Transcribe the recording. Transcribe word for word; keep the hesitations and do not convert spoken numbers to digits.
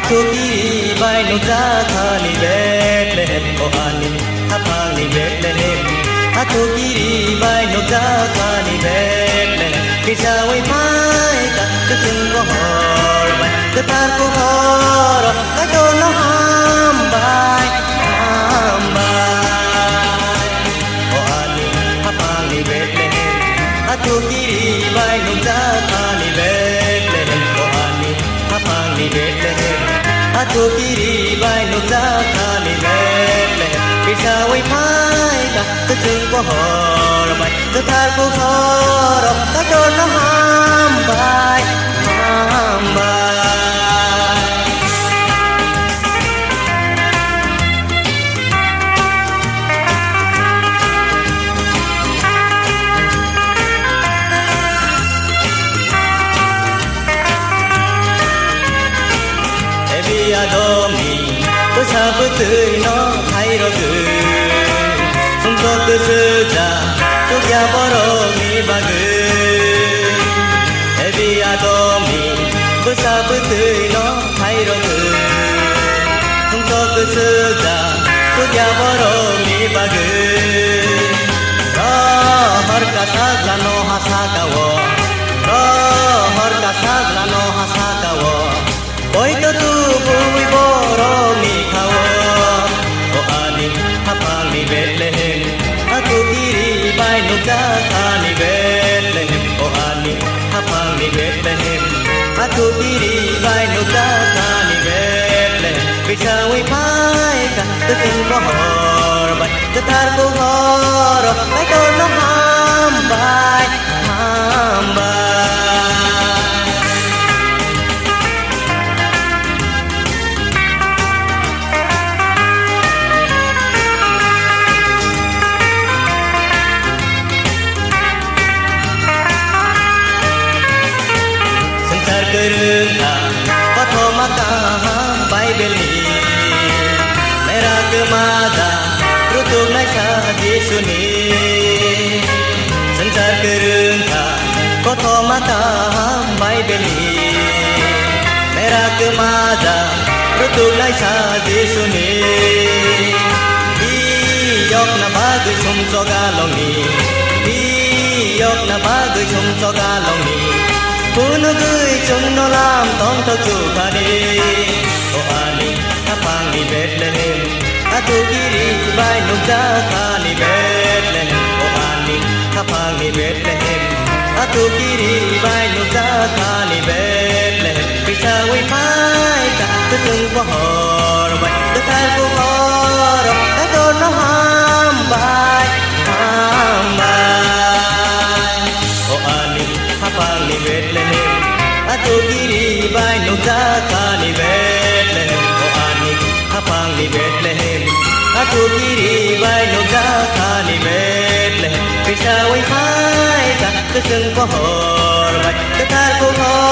Athukiri bai nukjakhani Bethlehem, o ani haphangni Bethlehem. Athukiri bai nukjakhani Bethlehem. Kisawi phaikha kwchwng pohor bai, kwthar pohoro Kaitorno hambai, hambai. O ani haphangni Bethlehem, athukiri bai nukjakhani Bethlehem. O ani haphangni Bethlehem, athukiri bai nukjakhani Bethlehem. Kisawi phaikha kwchwng pohor bai, kwthar pohoro Kaitorno hambai, hambai. Ebi adomni bwsa bwtwino phairogwi, sumsok kwswkjak chukya borokni bagwi. Ebi adomni bwsa bwtwino phairogwi, sumsok kwswkjak chukya borokni bagwi. Rohor ka sajlano ha saka-o, rohor ka sajlano ha saka-o, poito tubui borokni kha-o. O ani haphangni Bethlehem, athukiri bai nukjakhani Bethlehem. O ani haphangni Bethlehem, athukiri bai nukjakhani Bethlehem. Kisawi phaikha kwchwng pohor bai, kwthar pohoro Kaitorno hambai, hambai. Swngchar kwrwngkha kothoma kaham Bible-ni, mera kwmajak rutuknaisa Jisuni. Swngchar kwrwngkha kothoma kaham Bible-ni, mera kwmajak rutuknaisa Jisuni. Biyokna bagwi sumsok alongni, biyokna bagwi sumsok alongni, phunugwi chwngno lam tongthok chukhani. O ani haphangni Bethlehem, athukiri bai nukjakhani Bethlehem. O ani haphangni Bethlehem, athukiri bai nukjakhani Bethlehem. Kisawi phaikha kwchwng pohor bai, kwthar pohoro Kaitorno hambai, hambai. O ani haphangni Bethlehem, athukiri bai nukjakhani Bethlehem. O ani haphangni Bethlehem, athukiri bai nukjakhani Bethlehem. Kisawi phaikha kwchwng pohor bai, kwthar pohor